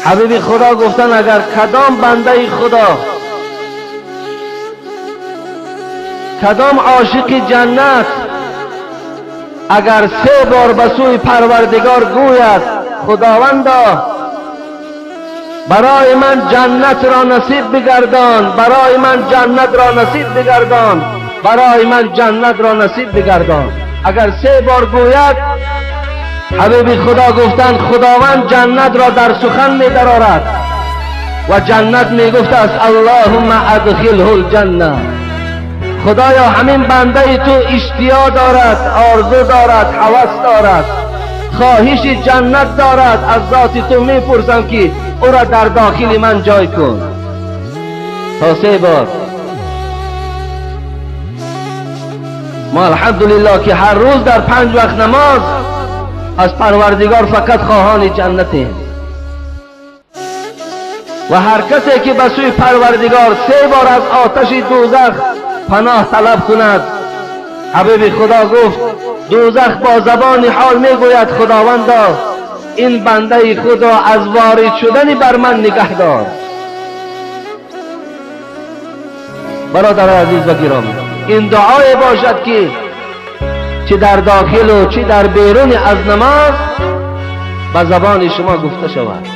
حبیب خدا گفتن اگر کدام بنده خدا، کدام عاشق جنت اگر 3 بار به سوی پروردگار گوید خداوندا برای من جنت را نصیب بگردان، برای من جنت را نصیب بگردان، برای من جنت را نصیب بگردان، اگر 3 بار گوید، حبیب خدا گفتند خداوند جنت را در سخن می درآورد و جنت می گفت است اللهم ادخله الجنه. خدایا همین بنده تو اشتیا دارد، آرزو دارد، هوس دارد، خواهش جنت دارد، از ذات تو می پرسم که او را در داخل من جای کن. تا 3 بار. ما الحمدلله که هر روز در 5 وقت نماز از پروردگار فقط خواهان جنتیم و هر کسی که به سوی پروردگار 3 بار از آتش دوزخ پناه طلب کند، حبیب خدا گفت دوزخ با زبان حال میگوید خداوندا این بنده خدا از وارد شدن بر من نگه دار. برادر عزیز و گرامی، این دعای باشد که چه در داخل و چه در بیرون از نماز به زبان شما گفته شود.